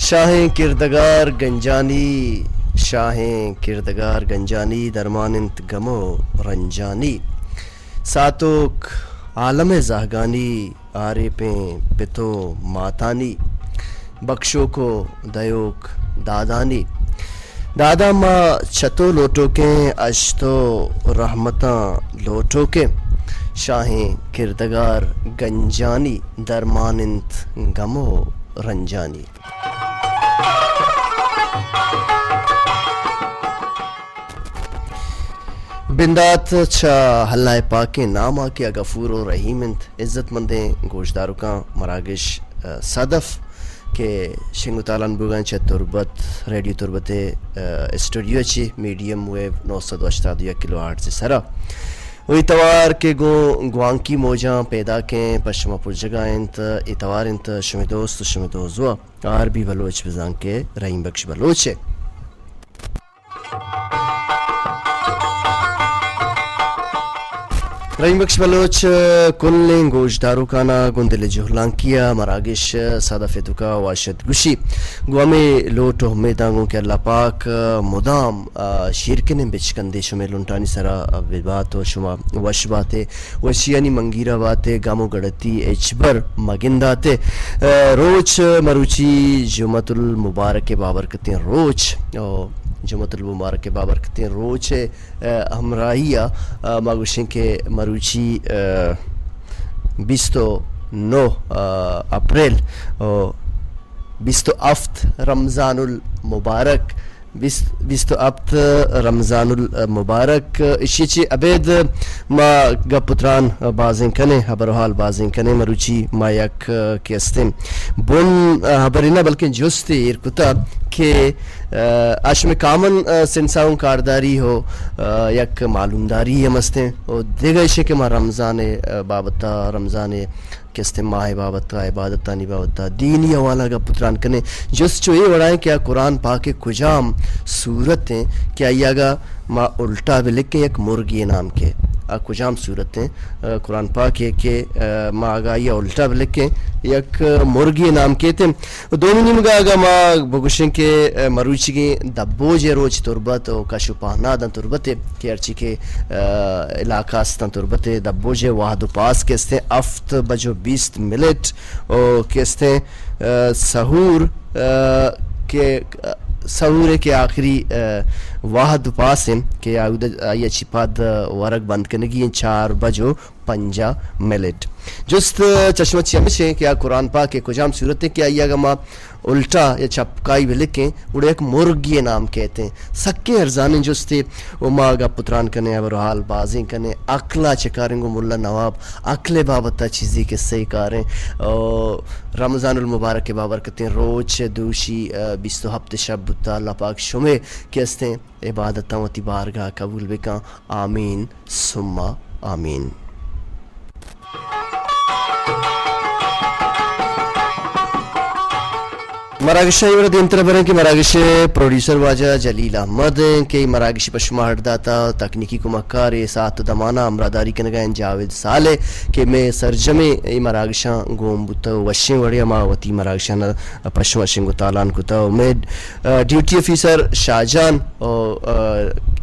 شاہیں کردگار گنجانی، شاہیں کردگار گنجانی، درمان انت گم و رنجانی۔ ساتوک عالم زہگانی، آریپیں پت و ماتانی، بکشوک و دئیوک دادانی۔ دادا ما چہ تو لوٹوکیں، اش تو رحمتاں لوٹوکیں۔ شاہیں کردگار گنجانی، درمان انت گم و رنجانی۔ بندات چہ اللہ پاکیں نام ء کہ آ غفور و رحیم انت۔ عزت مندیں گوشداروکاں، مراگش، ء، صدف کہ شنگ و تالان بوگاں چہ تربت، ریڈیو تربت ء، ء، اسٹوڈیو چی میڈیم ویو نو سد و ہشتاد و یک کلو ہرٹز سرا۔ و اے توار کہ گوں گوانکی موجاں پیداکیں پہ شما پجگا انت، اے توار انت شمے دوست و شمے دوزوا آر بی بلوچ، بزاں کہ رحیم بخش بلوچ ء۔ رحیم بخش بلوچ کلیں گوشداروکانا گوں دل جہلانکی ء مراگش صدف ء توکا واشت گوشی۔ گوں ہمے لوٹ و امیداں گوں کہ اللہ پاک مدام، آ، شیرکنیں بچکندے شمے لنٹانی سرا ببات و شما وش باتے۔ وشیانی منگیرا باتے، گم و گڑتی ہچبر مگنداتے۔ ء، روچ مروچی جمعۃ المبارک بابرکتیں روچ، او جمعۃ المبارک بابرکتیں روچ ء، ء، ہمراہی ء، ء، ما گوشیں کہ مروچی، ء، بیست و نو، ء، اپریل، او بیست و ہفت رمضان المبارک، بیست، بیست و ہفت رمضان المبارک۔ اشی چی ابید ما گپ و تران بازیں کنیں، ہبر و حال بازیں کنیں۔ مروچی ما یک کہ استیں بن ہبرے نہ بلکیں جستے ایر کتا کہ، آ، شمے کامن سنسا اوں کارداری ہو، آ، یک معلومداری ہم استیں۔ و دگہ اشی کہ ما رمضان بابتا، رمضان کہ استیں ماہ بابت ء، عبادتانی بابت ء، دینی حوالہ ء گپ و تران کنیں۔ جست چو اے وڑا ایں کہ آ قرآن پاک ء کجام سورت ایں کہ آئی اگا ما الٹا بہ لکھیں یک مرگی نام کے، آ کجام سورت ایں، آ، قرآن پاک ء کہ، آ، ما اگا آئی ء الٹا بہ لکھیں یک مرگی نام کیت ایں۔ و دومی نیمگا اگا ما بگوشیں کہ، آ، مروچیگیں دبوج ء روچ تربت و کش و پہناداں تربت ء کہ ہرچی کہ، آ، علاقہ استاں تربت ء دبوج ء وہد و پاس کہ استیں ہفت بج و بیست منٹ و کہ استیں، آ، سحور، آ، کہ، آ، سحور ء کہ آخری، آ، وہد و پاس انت کہ آئی ء چی پد ورگ بند کنگی انت چار بج و پنجاہ منٹ۔ جست چشمہ چی ہمیش انت کہ آ قرآن پاک ء کجام سورت انت کہ آئی اگا ما الٹا یا چپکائی بہ لکھیں، گڑا یک مرگی نام کیت انت۔ سکیں ارزانیں جستے و ما گپ و تران کنیں، ہبر و حال بازیں کنیں۔ عقل ء چہ کاریں گوں ملا نواب، عقل ء بابت ء چیزے کسے کاریں۔ او رمضان المبارک ء بابرکتیں روچ دوشی، آ، بیست و ہپت شب بوتا۔ اللہ پاک شمے کہ استیں عبادتاں وتی بارگاہ قبول بکاں۔ آمین ثم آمین۔ مراگش ء وڑ دیمتر بریں کہ مراگش ء پروڈیوسر واجہ جلیل احمد انت کہ مراگش پہ شما ہڈ داتا، تکنیکی کمکار ء ساعت و دمانا ہمراہداری کنگا انت جاوید صالح کہ مئے سرجمیں اے مراگشاں گون بوتہ و وشیں وڑے ء ما وتی مراگشاں پہ شما شنگ و تالان کتہ و مئے، آ، ڈیوٹی آفیسر شاہجان و، آ،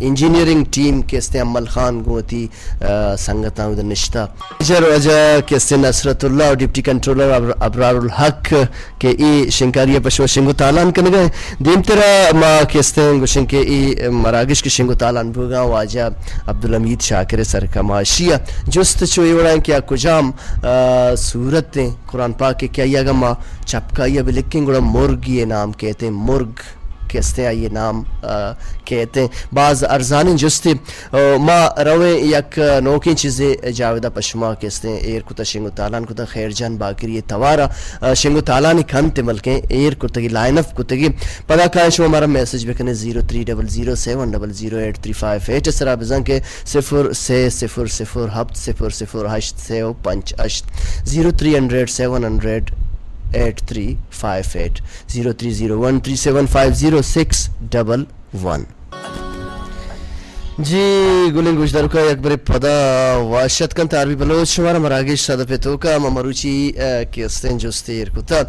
انجینئرنگ ٹیم کہ استیں امل خان گوں وتی، آ، سنگتاں اود نشتہ۔ میجر واجہ کہ استیں نصرت اللہ و ڈپٹی کنٹرولر ابر-، ابرار الحق کہ اے شنگکاری ء پہ شما شنگ و تالان کنگا ایں۔ دیمترا ما کہ استیں گوشیں کہ اے مراگش کہ شنگ و تالان بوگا واجہ عبدالحمید شاکر سرکماشی ء جست چو اے وڑا کہ آ کجام، آ، سورت ایں قرآن پاک ء کہ آئی اگاں ما چپکائی ء بہ لکھیں گڑا مرگی ء نام کیت ایں، مرگ کہ استیں آئی ء نام، آ، کیت ایں۔ باز ارزانیں جستے۔ آ، ما رویں یک نوکیں چیزے جاوید ء پہ شما کہ استیں ایر کتہ، شنگ و تالان کتہ، خیر جان باقری ء توار ء، آ، شنگ و تالانی کنت ء بلکیں ایر کتگی، لائن اپ کتگی۔ پدا کائیں شما مارا میسج بکنے zero three double zero seven double zero eight three five eight ء سرا، بزاں کہ صفر سے صفر صفر ہپت صفر صفر ہشت سے و پنچ ہشت، zero three hundred seven hundred eight three five eight, zero three zero one three seven five zero six double one. جی، گلیں گوشداروکاں یک برے پدا وش اتک کنت۔ آر بی بلوچ شمارا مراگش صدف ءِ توکا ما مروچی، ءَ، کہ استیں جستے ایر کتا۔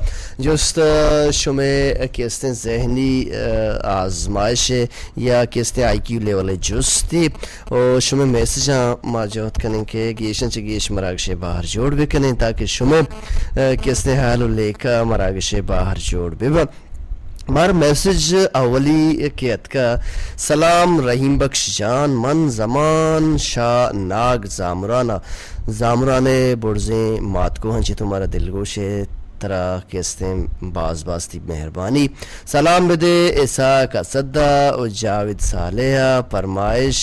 جست، ءَ، شمے کہ استیں ذہنی، ءَ، آزمائش ءِ یا کہ استیں آئی کیو لیول ءِ جستے، او شمے میسجاں ما جہد کنیں کہ گیشاں چہ گیش مراگش ءِ بہر جوڑ بکنیں تاکہ شمے، ءَ، کہ استیں حال و لیکہ مراگش ءِ بہر جوڑ ببا۔ مارا میسج اولی کہ اتکا، سلام رحیم بخش جان، من زمان شاہ ناگ زامران ءَ، زامران ءِ برزیں ماتکوہاں چہ تو مارا دلگوش ئے، ترا کہ استیں باز باز تئی مہربانی۔ سلام بدے اسحاق اسد ءَ و جاوید صالح ءَ، پرمائش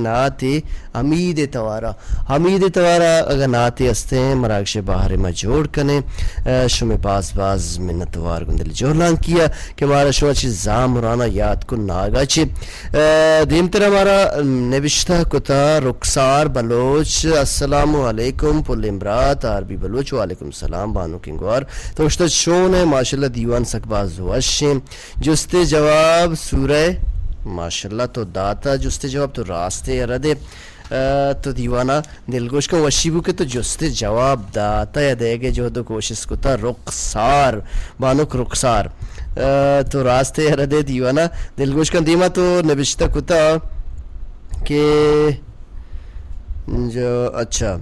ناتے حمید ءِ توارا۔ حمید ءِ توارا اگاں ناتے استیں، مراگش ءِ بہر ءَ ما جوڑ کنیں۔ ءَ، شمے باز باز منتوار گوں دل جہلانکی ءَ کہ مارا شما چہ زامران ءَ یات کت ناگا چہ۔ ءَ، دیمترا مارا نبشتہ کتا رخسار بلوچ، السلام علیکم پلیں برات آر بی بلوچ۔ وعلیکم السلام بانکیں گوہار، تو اشتہ چون ئے؟ ماشاءاللہ دیوان سک باز وش ایں۔ جست ءِ جواب سورہ، ماشاءاللہ تو داتا جست ءِ جواب، تو راست ئے ردے۔ ءَ، تو دیوانا دلگوش کن، وشی بو کہ تو جست ءِ جواب داتا یا دئیگ ءِ جہد و کوشست کتا۔ رخسار، بانک رخسار، ءَ، تو راست ئے ردے۔ دیوانا دلگوش کن، دیما تو نبشتہ کتا کہ جو، اچھا۔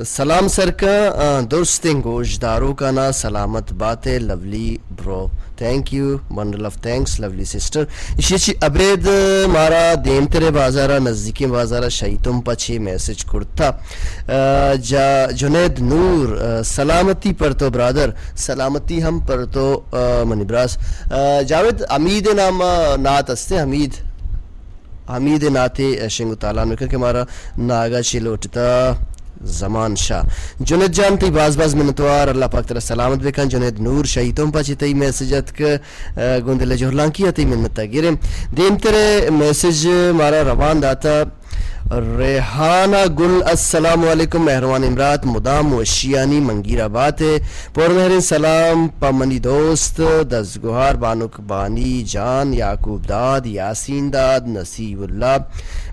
سلام سرکاں، آ، درستیں گوشداروکانا سلامت بات ئے، لولی برو۔ Thank you, bundle of thanks, lovely sister. ایشی چی ابید مارا دیمترے بازارا، نزدیکیں بازارا شہی تمپ ءَ چی میسج کرتا۔ آ، جا-، جنید نور، آ، سلامتی پر تو برادر، سلامتی ہم پر تو، آ، منی براس۔ آ، جاوید حمید نام نات استیں، حمید۔ حمید ناتے شنگ و تالان بکن کہ مارا ناگا چی لوٹتا زمان شاہ۔ جنید جان تئی باز باز منتوار، اللہ پاک ترا سلامت بکن۔ جنید نور شہی تمپ ءَ چی تئی میسج اتک، ءَ، گوں دل جہلانکی ءَ تئی منت ءَ گریں۔ دیمترے میسج مارا روان داتا ریحانہ گل، السلام علیکم مہروان امرات، مدام وشیانی منگیرا بات ئے۔ پرمہریں سلام پہ منی دوست دزگوہار بانک بانی جان، یعقوب داد، یاسین داد، نصیب اللہ،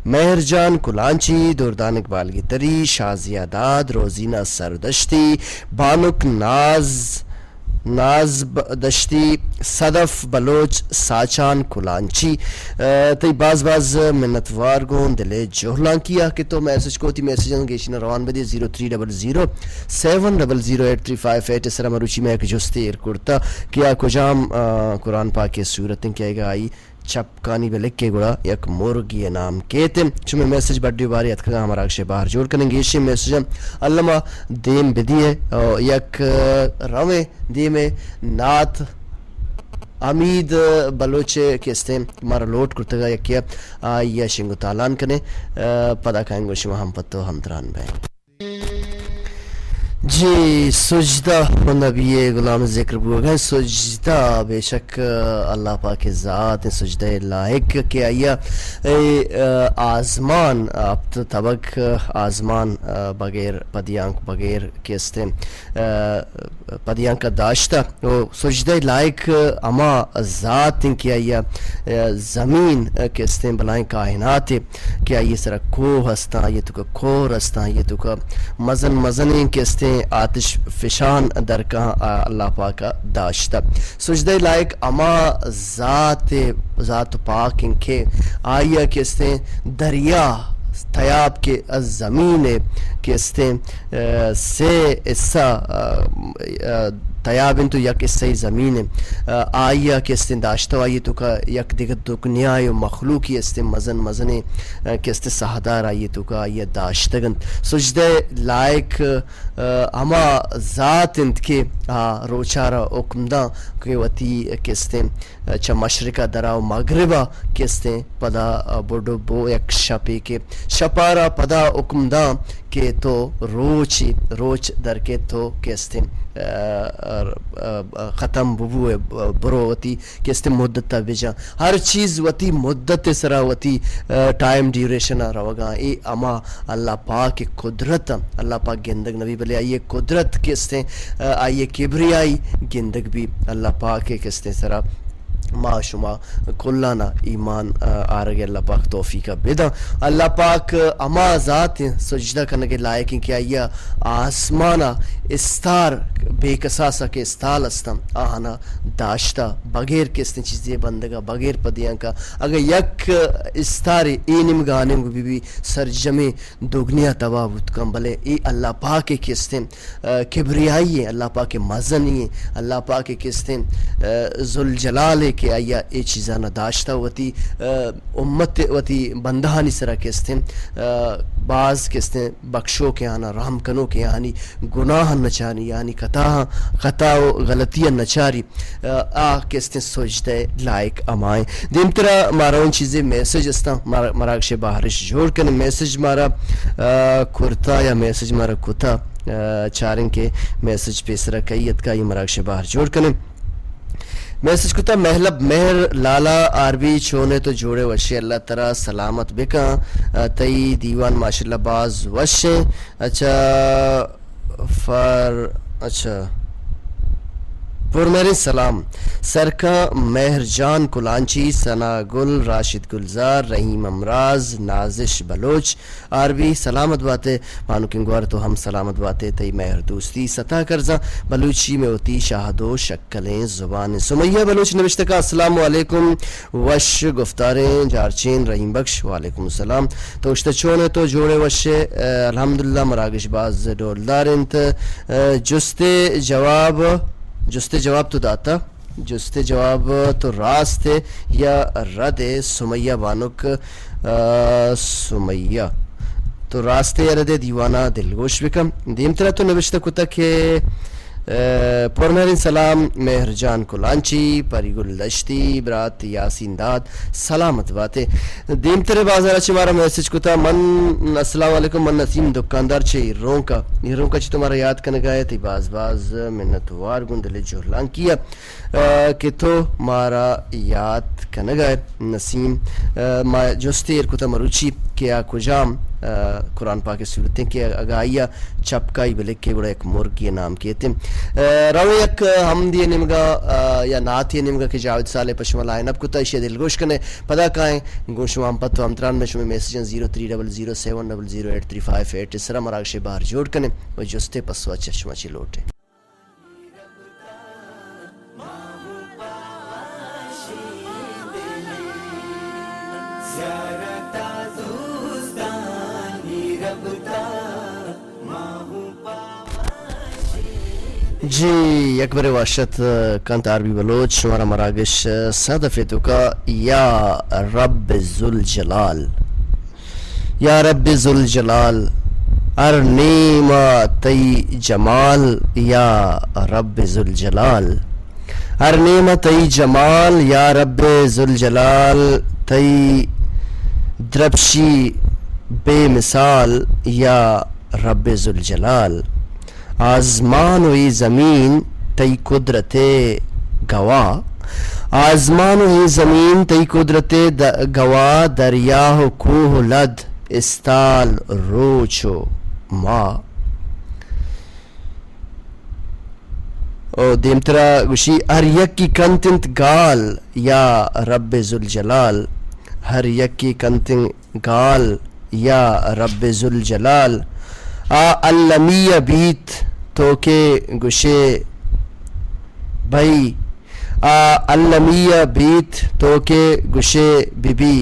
مہر جان کلانچی، دردانک بالگتری، شازیہ داد، روزینہ سردشتی، بانک ناز، ناز ب-، دشتی، صدف بلوچ، ساچان کلانچی۔ ءَ، تئی باز باز منتوار گوں دلے جہلانکی ءَ کہ تو میسج کو، تئی میسجاں گیشیناں روان بدے۔ Zero three double zero seven double zero eight three five eight ءِ سرا مروچی مئے یک جستے ایر کرتا کہ آ کجام، آ، قرآن پاک ءِ سورت انت کہ آئی ءَ آئی چپکانی بہ لکے گڑا یک مرگی ءِ نام کیت۔ شمے میسج بڈی و باری اتکگاں، ہما راگش ءِ بہر جوڑ کنیں۔ گیشیں میسجاں الما دیم بدیے، او یک، آ، رویں دیم ءَ۔ نعت حمید بلوچ ءِ کہ استیں مارا لوٹ کرتگا یکے ءَ، آئی ءَ شنگ و تالان کنیں، آ، پدا کائیں گوں شما ہم پتو ہمدران بئیں۔ جی، سجدہ نبی غلام ذکر بوگا۔ سجدہ بے شک اللہ پاک ذات ہیں، سجدہ لائق کہ آئی ءَ اے، آ، آزمان، ہپت تبک آزمان، آ، بغیر پدیانک، بغیر کہ استیں، آ، پدیانک ءَ داشتہ۔ و سجدہ لائق ہما ذات انت کہ آئی ءَ، آ، زمین کہ استیں بلائیں کائنات کہ آئی ءِ سرا کوہ ہستاں، آئی ءِ توکا کور ہستاں، آئی ءِ توکا مزن مزنیں کہ استیں آتش فشان درکاں، آ، اللہ پاک ءَ داشتہ۔ سجدہ لائق ہما ذات، ذات پاک انت کہ آئی ءَ کہ استیں دریا تیاب کہ زمین ءِ کہ استیں، آ، سے حصہ، آ، آ، تیاب انت و یک حصہ زمین انت۔ آ، آئی ءَ کہ استیں داشتہ و آئی ءِ توکا یک دگہ دگنیائے و مخلوقی استیں مزن مزنیں، آ، کہ استیں ساہدار آئی ءِ توکا آئی ءَ داشتگ انت۔ سجدہ لائق، آ، ہما ذات انت کہ آ روچارا حکم داں کہ وتی کہ استیں چہ مشرق ءَ درا و مغرب ءَ کہ استیں پدا بڈ و بو یک شپے کہ شپارا پدا حکم داں کہ تو روچے، روچ در کے تو کہ استیں، آ، آ، آ، ختم ببو ئے، برو وتی کہ استیں مدت ءَ بجاں۔ ہر چیز وتی مدت ءِ سرا وتی، آ، ٹائم ڈیوریشن ءَ روگاں۔ اے ہما اللہ پاک ءِ قدرت، اللہ پاک گندگ نبی بلے آئی ءِ قدرت کہ استیں، آ، آئی ءِ کبریائی گندگ بی۔ اللہ پاک ءِ کہ استیں سرا ما شما کلانا ایمان، آ، آرگ ء اللہ پاک توفیق ء بداں۔ اللہ پاک ہما ذات سجدہ کنگ ء لائق انت کہ آئی ء آسمان ء استار بے کساس ء کہ استال استاں، آہانا داشتہ بغیر کستیں چیزے بندگ ء بغیر پہ دیانک ء۔ اگہ یک استارے اے نیمگ ء آ نیمگ بہ بی، سرجمیں دگنیا تباہ بوت کن، بلے اے اللہ پاک ء کستیں، آ، کبریائی ء، اللہ پاک ء مزنی ء، اللہ پاک ء کستیں، آ، ذوالجلال ء کہ آئی ء اے چیزاں داشتہ وتی، آ، امت ء وتی بندہانی سرا کستیں، آ، باز کستیں بخشوکیں آناں، رحم کنوکیں آنی گناہ نچاری، آنی خطا، خطا و غلطی نچاری۔ آ، آ کستیں سجدہ لائق ہمائیں۔ دیمترا مارا اون چیزے میسج استاں، مار-، مراگش بہرش جوڑ کنیں۔ میسج مارا، آ، کرتا یا میسج مارا کتا، آ، چاریں کہ میسج پیسرا کئی اتکا، یہ مراگش بہر جوڑ کنیں۔ میسج کتا مہلب مہر لالا آر بی چونے تو جوڑے وشے، اللہ ترا سلامت بکاں۔ آ، تئی دیوان ماشاءاللہ باز وشیں۔ اچھا، فر، اچھا۔ پرمہریں سلام۔ سرکاں مہر جان کلانچی، ثنا گل، راشد گلزار، رحیم امراز، نازش بلوچ، آر بی سلامت باتے۔ مانوکیں گوار تو ہم سلامت باتے۔ تئی مہر دوستی ستا کرزاں، بلوچی میں ہوتی شاہد و شکلیں زبان۔ سمیہ بلوچ نوشتہ کا، السلام علیکم۔ وش گفتاریں جارچین رحیم بخش، وعلیکم السلام۔ تو اشتہ چون ئے؟ تو جوڑ ئے وش ئے؟ اے، الحمدللہ، مراگش باز ڈولدار انت۔ اے، جست جواب، جست جواب تو داتا، جست جواب تو راست ئے یا رد ئے؟ سمیہ بانک، اے، سمیہ، تو راست ئے یا رد ئے؟ دیوانا دلگوش بکن۔ دیمترا تو نوشتہ کتا کہ اے، پرمہریں سلام، مہر جان کلانچی، پری گل دشتی، برات یاسین داد، سلامت باتے۔ دیمترے بازار چہ مارا میسج کتا، من، السلام علیکم، من نسیم دکاندار چہ ایرونکا۔ ایرونکا چہ تو مارا یاد کنگا ئے، تئی باز باز منت وار گوں دل جہلانکی ء، اے، کہ تو مارا یاد کنگا ئے۔ نسیم، اے، ما جستے ایر کتا مروچی کہ آ کجام، اے، قرآن پاک ء سورتیں کہ اگاں آئی ء چپکائی بلکے گڑا یک مرگی ء نام کیت۔ اے، رو یک ہمدی ء نیمگا، اے، یا ناتی ء نیمگا کہ جاوید صالح پہ شما لائن اپ کتا، ایشی ء دلگوش کنے۔ پدا کائیں گوں شما ہم پت و ہمتران میں شما میسجاں zero three double zero seven double zero eight three five eight ء سرا مراگش ء بہر جوڑ کنے و جستے پسوا چہ شما چی لوٹے۔ جی، یک برے واشت کنت آر بی بلوچ، شمارا مراگش صد فیتوکا یا رب ذوالجلال۔ یا رب ذوالجلال، ہر نیما تئی جمال یا رب ذوالجلال، ہر نیما تئی جمال یا رب ذوالجلال، تئی درپشی بے مثال یا رب ذوالجلال۔ آزمان و اے زمین تئی قدرت ء گواہ، آزمان و اے زمین تئی قدرت ء د-، گواہ، دریا و کوہ و لد، استال، روچ و ماہ۔ او دیمترا گوشی، ہر یکی کنت انت گال یا رب ذوالجلال، ہر یکی کنت انت گال یا رب ذوالجلال۔ آ المی ء بیت تو کہ گوشے بھئی، آ المی ء بیت تو کہ گوشے بی بی،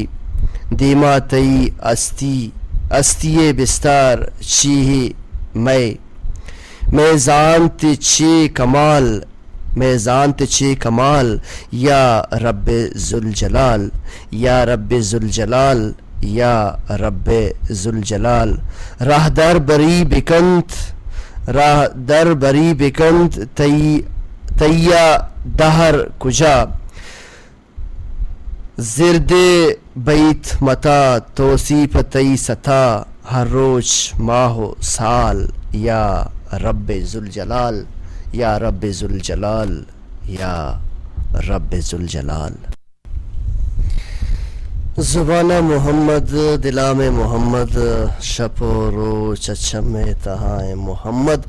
دیما تئی ہستی، ہستی ء بستار چی مئے، مئے زانت چے کمال، مئے زانت چے کمال، یا رب ذوالجلال، یا رب ذوالجلال، یا رب ذوالجلال۔ راہدر بری بکنت، راہدر بری بکنت، تئی، تئیا دہر کجا؟ زردے بیت متا توسیپ تئی ستا، ہر روچ ماہ و سال، یا رب ذوالجلال، یا رب ذوالجلال، یا رب ذوالجلال۔ زبان ءِ محمد، دلام ءِ محمد، شپ ءُ روچ ءِ چم ءِ تہا ءِ محمد۔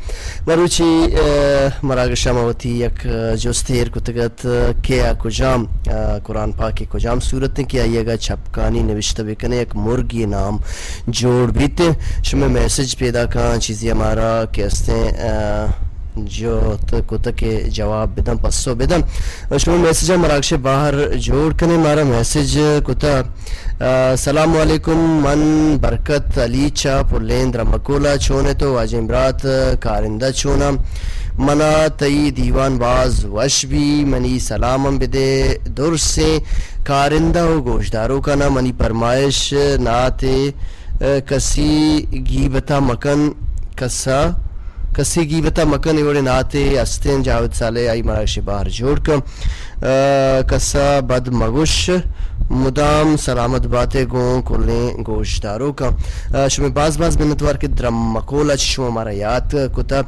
مروچی، ءَ، مراگش ءَ ما وتی یک، ءَ، جستے ایر کتگ ات کہ آ کجام، ءَ، قرآن پاک ءِ کجام سورت اِنت کہ آئی ءَ اگاں چپکانی نبشتہ بہ کنیں یک مرگے نام جوڑ بیت۔ شمئے میسج پیداک اَنت، چیزے مارا کہ استیں، ءَ، جہد کتگ کہ جواب بدن، پسو بدن۔ شما میسج ءَ مراگش ءِ بہر جوڑ کنیں۔ مارا میسج کتگ، ءَ، سلام علیکم، من برکت علی چہ پلین درمکولا، چون ئے تو واجہیں برات، کارندہ چون اَنت؟ منا تئی دیوان باز وش بی، منی سلام ہم بدے درسیں کارندہ ءُ گوشداروکانا۔ منی پرمائش نعتے، ءَ، کسی گیبتا مکن، کسا، کسی گیبتا مکن، اے وڑیں نعتے استیں، جاوید صالح آئی مراگش ءِ بہر جوڑ کن۔ ءَ، کسا بد مگوش، مدام سلامت باتے گوں کلیں گوشداروکاں۔ ءَ، شمئے باز باز منتوار کہ درمکول ءَ چہ شما مارا یات کتا۔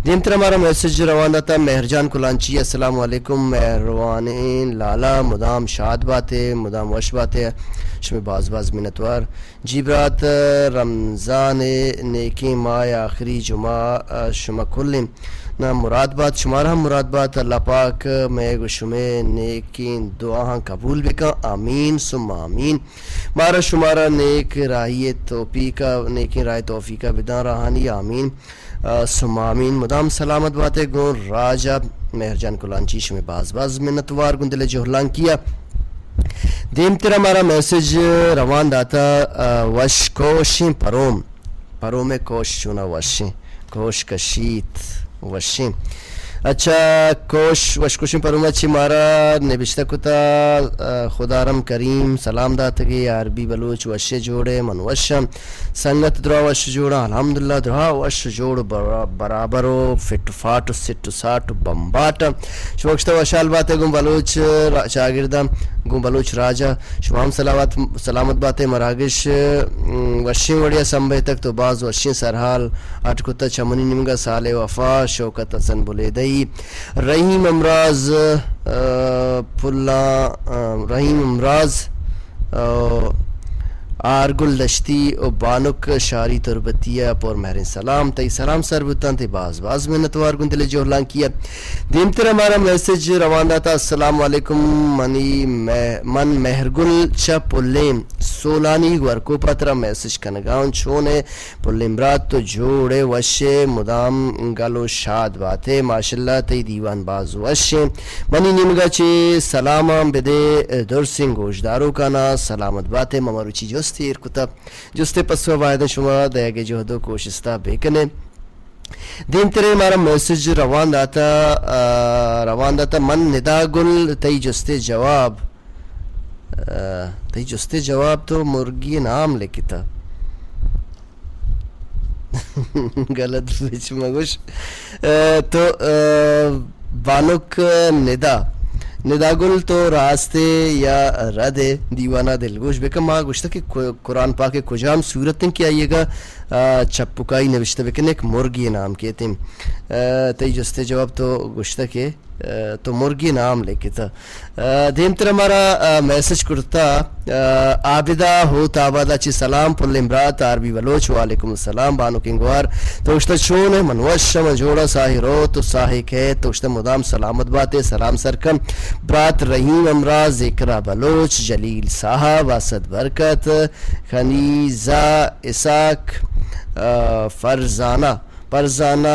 دیمترا مارا میسج روان داتا مہرجان کلانچی، السلام علیکم مہروانیں لالا، مدام شاد باتے، مدام وش باتے۔ شمئے باز باز منتوار۔ جی برات، رمضان ءِ نیکیں ماہ ءِ آخری جمعہ، ءَ، شما کلیں نا مراد بات، شمارا ہم مراد بات۔ اللہ پاک مئے گوں شمئے نیکیں دعاہاں قبول بکن، آمین ثم آمین۔ مارا شمارا نیک راہی ءِ توفیق ءَ، نیکیں راہ ءِ توفیق ءَ بداں راہانی، آمین، ءَ، ثم آمین۔ مدام سلامت باتے گوں راج ءَ۔ مہرجان کلانچی، شمئے باز باز منتوار گوں دل ءِ جہلانکی ءَ۔ دیمترا مارا میسج روان داتا، ءَ، وش کوشیں پروم۔ پروم ءِ کوش چونا وشیں، کوش کشیت وشیں۔ اچھا، کوش، وش کوشیں پروم ءَ چہ مارا نبشتہ کتا، ءَ، خدارم کریم سلام داتگے، آر بی بلوچ وشے جوڑے، من وشم۔ سنگت درا وش جوڑاں، الحمدللہ، درا وش جوڑ، برا-، برابر ءُ فٹ فاٹ ءُ سٹ ءُ ساٹ ءُ بمباٹ۔ شما گوشتہ وشحال باتے گوں بلوچ را-، چاگرداں، گوں بلوچ راج ءَ۔ شما ہم سلامت، سلامت باتے۔ مراگش، م، وشیں وڑے ءَ سمبھتگ، تو باز وشیں سرحال اڈ کتہ چہ منی نیمگ ءَ۔ صالح وفا، شوکت حسن بلیدئی، رحیم امراز، ءَ، پلاں، ءَ، رحیم امراز، ءَ، آرگل دشتی ءُ بانک شاری تربتی ءَ پر مہریں سلام۔ تئی سلام سر بوتاں، تئی باز باز منتوار گوں دل ءِ جہلانکی ءَ۔ دیمتر ءَ مارا میسج روان داتا، السلام علیکم، منی مہ-، من مہرگل چہ پلیں سولانی گورکوپ ءَ ترا میسج کنگا اوں، چون ئے پلیں برات؟ تو جوڑ ئے، وش ئے، مدام گل ءُ شاد بات ئے۔ ماشاءاللہ، تئی دیوان باز وش ایں۔ منی نیمگ ءَ چہ سلاماں بدے درسیں گوشداروکانا۔ سلامت بات ئے۔ ما مروچی جستے ایر کتا، جستے پسو ءَ باید شما دئیگ ءِ جہد ءُ کوشست ءَ بہ کن ئے۔ دیمترے مارا میسج روان داتا، آ، روان داتا، من ندا گل، تئی جستے جواب، آ، تئی جستے جواب تو مرگی نام لکھتا۔ غلط بچ مگوش۔ آ، تو، آ، بانک ندا، ندا گل تو راستے یا ردے؟ دیوانا دلگوش بکن۔ ما گوشتا کہ قرآن پاک کجام سورت ایں کہ آئیگا آ، چپکائی نبشتہ بکن، یک مرگی نام کیت ایں۔ آ، تئی جستے جواب تو گوشتہ کہ، آ، تو مرگی نام لکھتہ۔ آ، دیمتر مارا، آ، میسج کرتا، آ، عابدہ ہوت آبادا چی سلام، پلیں برات آر بی بلوچ، وعلیکم السلام، بانکیں گوار، تو گوشتہ چون ئے؟ من وش، من جوڑا، ساہی روت و ساہی کیت، تو گوشتہ مدام سلامت باتے، سلام سرکن، برات رحیم ہمراہ، ذکرہ بلوچ، جلیل صاحب، اسد برکت، خنیزہ اسحاق، آ، فرزانہ، فرزانہ،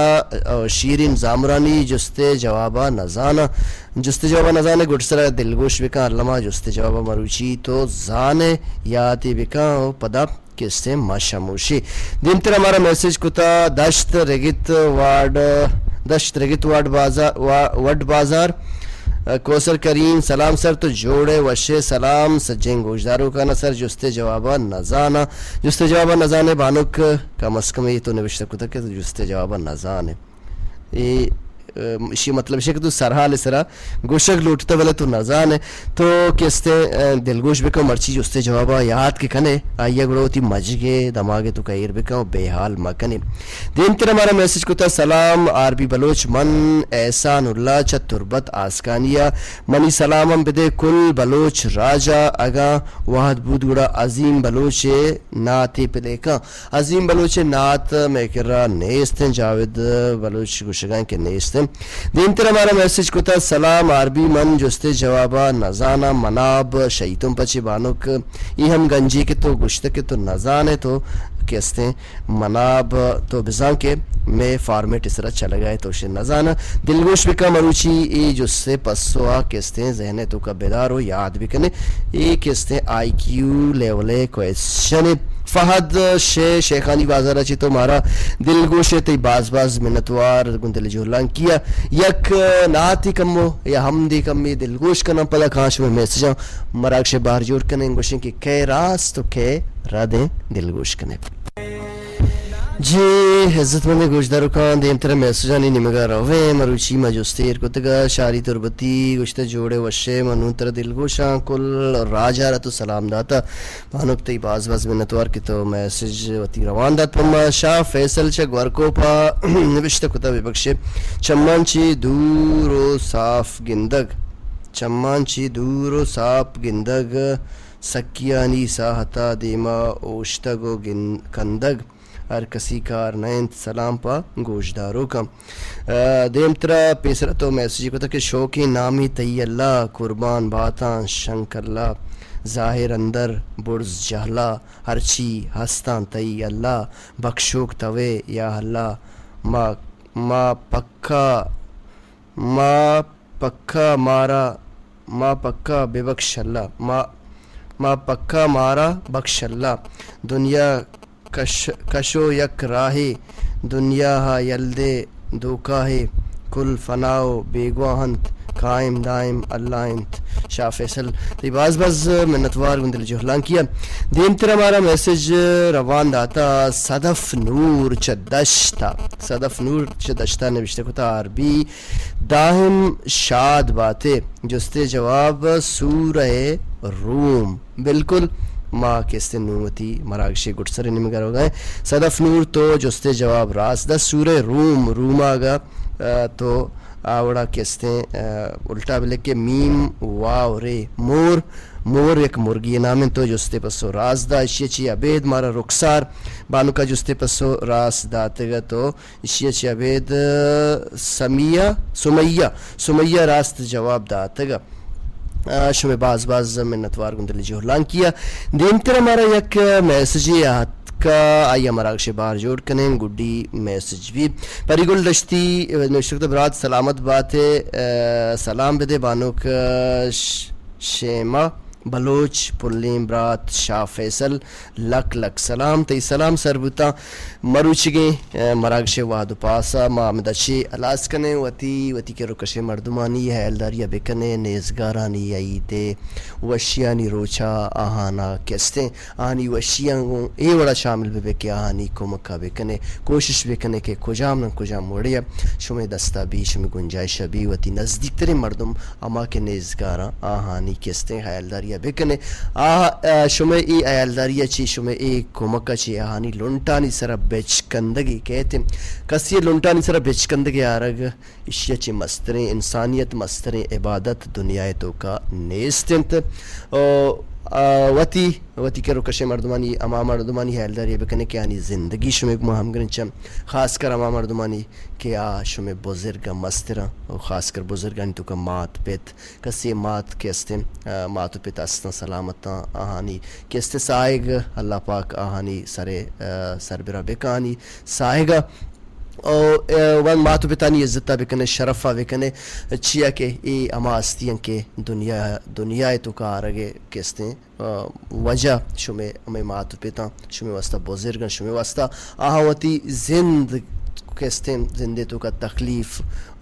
آ، شیرین زامرانی جستے جوابا نزاناں۔ جستے جوابا نزانے، گڈسرا دلگوش بکن، الما جستے جوابا مروچی تو زانے، یاتی بکن و پدا کستے ما شموشی۔ دیمتر ہمارا میسج کتا دشت رگت وارڈ، دشت رگت وارڈ بازار، وا-، وڈ بازار، کوثر کریم، سلام سر، تو جوڑ ئے، وش ئے؟ سلام سجیں گوشداروکانا سر، جستے جوابا نزاناں۔ جستے جوابا نزانے بانک، کم از کم اے تو نبشتہ کتگ کہ تو جستے جوابا نزانے۔ اے اشی مطلب شے کہ تو سرحال سرا گوشگ لوٹتا، بلے تو نزانے۔ تو کہ استیں، ء، دلگوش بکن، مرچی جستے جوابا یاد کہ کنے، آئیا گڑا وتی مجگے دماغے تو کئیر بکن و بے حال مکنے۔ دیمتر ہمارا میسج کتا، سلام آر بی بلوچ، من احسان اللہ چہ تربت آسکانیا، منی سلام ہم بدے کل بلوچ راجا، اگاں وہد بود گڑا عظیم بلوچ ناتے پلے کن۔ عظیم بلوچ ء نعت مئے کرا نیست انت، جاوید بلوچ گوشگاں کہ نیست انت۔ دیمتر ہمارا میسج کتا، سلام آر بی، من جستے جوابا نزاناں، مناب شیطون پچے بانک، ای ہم گنجی کہ تو گوشتہ کہ تو نزانے، تو کہ استیں مناب تو بزاں کہ مئے فارمیٹ سرا چلگا ہے، تو شے نزاناں۔ دلگوش بکا مروچی ای جستے پسوا کہ استیں ذہن توکا بدار و یاد بکنے۔ اے کہ استیں آئی کیو لیول ء کوئسچن ء۔ فہد شے شیخانی بازار ء چہ تو مارا دلگوش ء، تئی باز باز منتوار گوں دل جہلانکی ء۔ یک نعتی کمو یا ہمدے کمے دلگوش کناں، پدا کاں شمئے میسجاں مراگش ء بہر جوڑ کنیں، گوشیں کہ کئے راست و کئے ردیں، دلگوش کنیں۔ جی، عزت مند گوشداروکاں، دیمتر میسجانی نیمگا رویں۔ مروچی ما جستے ایر کتگا، شاری تربتی گوشتہ، جوڑے وشے، من نوں ترا دلگوشاں، کل راجا را تو سلام داتا۔ بانک تئی باز باز منتوار کہ تو میسج وتی روان دات پما۔ شاہ فیصل چہ گورکوپا نوشتہ کتہ، ببخشے، چمان چی دور و صاف گندگ، چمان چی دور و صاف گندگ، سکیانی ساہتا دیما اوشتگ و گن-، کندگ۔ ہر کسی کار نہ انت۔ سلام پہ گوشداروکاں۔ ء، دیمترا پیسرا تو میسج کتگ کہ شوقیں نامی تئی اللہ، قربان باتاں شنک اللہ، ظاہر اندر برز جہلا، ہرچی ہستاں تئی اللہ، بخشوک توے یا اللہ، ما، ما پکا ما پکا مارا، ما پکا ببخش اللہ، ما، ما پکا مارا بخش اللہ۔ دنیا کش، کشو یک راہے، دنیا ہا یل دے دھوکاہے، کل فنا و بیگواہ انت، قائم دائم اللہ انت۔ شاہ فیصل، تئی باز باز منتوار گوں دل جہلانکی ء۔ دیمتر ہمارا میسج روان داتا صدف نور چہ دشتا، صدف نور چہ دشتا نوشتہ کتا، آر بی دائم شاد باتے۔ جستے جواب سورہ روم۔ بالکل، ما کہ استیں نوں وتی مراگشے گڈسرے نیمگا روگا ایں۔ صدف نور تو جستے جواب راست دا۔ سورہ روم، روماگا، ء، تو آ وڑا کہ استیں، ء، الٹا بلکے میم واو رے۔ مور، مور یک مرگی نام انت۔ تو جستے پسو راست دا۔ اشی چی ابید مارا رخسار بانکا جستے پسو راست داتگا۔ تو ایشی ء چہ ابید، ء، سمیہ، سمیہ، سمیہ راست جواب داتگ۔ آ، شمئے باز باز منتوار گوں دل جہلانکی ء۔ دیمتر ہمارا یک میسجے آتکا، آئی ء مراگش بار جوڑ کنیں، گڈی میسج بی۔ پری گل دشتی نوشتہ کتہ، برات سلامت بات ئے، ء، سلام بدے بانک، ء، ش-، شیما بلوچ، پلیں برات شاہ فیصل، لک لک سلام، تئی سلام سر بوتاں۔ مروچیگیں، ء، مراگش ء وہد و پاس ء ما ہمدا چہ ہلاس کنیں۔ وتی، وتی کر و کشیں مردمانی ہیالداری ء بکنیں، نیزگارانی عید ء وشیانی روچ ء آہانا کہ استیں، آہانی وشیاں گوں اے وڑا شامل ببے کہ آہانی کمک ء بکنیں، کوشش بکنیں کہ کجام نہ کجام وڑے ء شمئے دست ء بی، شمئے گنجائش ء بی، وتی نزدیکتریں مردم ہما کہ نیزگاراں آہانی کہ استیں ہیالداری ء بکنیں۔ آ، آ، شمئے اے ہیالداری ء چہ، شمئے اے کمک ء چہ آہانی لنٹانی سرا بچکندگے کئیت انت۔ کسی ء لنٹانی سرا بچکندگے آرگ ایشی ء چہ مستریں انسانیت، مستریں عبادت دنیا ء توکا نیست انت۔ او، آ، وتی، وتی کر و کشیں مردمانی، ہما مردمانی ہیالداری ء بکنیں کہ آہانی زندگی شمئے گوما ہمگرنچ انت، خاص کر ہما مردمانی کہ آ شمئے بزرگ ء مستراں، و خاص کر بزرگانی توکا مات پت، کسے مات کہ استیں، آ، مات و پت استاں سلامتاں، آہانی کہ استیں ساہگ اللہ پاک آہانی سرے، آ، سربرا بکانی ساہگا۔ او، آ، وان مات و پتانی عزتا بکنے، شرفا بکنے، چیا کہ اے ہما ہستی انت کہ دنیا، دنیا ء توکا آرگ ء کہ استیں، آ، وجہ شمئے ہمے مات و پتاں، شمئے واسطہ بزرگاں، شمئے واسطہ آہاں وتی زند کہ استیں، زندے توکا تکلیف،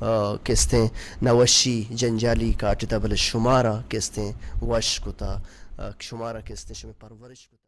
آ، کہ استیں، نوشی، جنجالی کاٹتا، بلے شمارا کہ استیں وش کتا، آ، شمارا کہ استیں شمئے پرورش کتا۔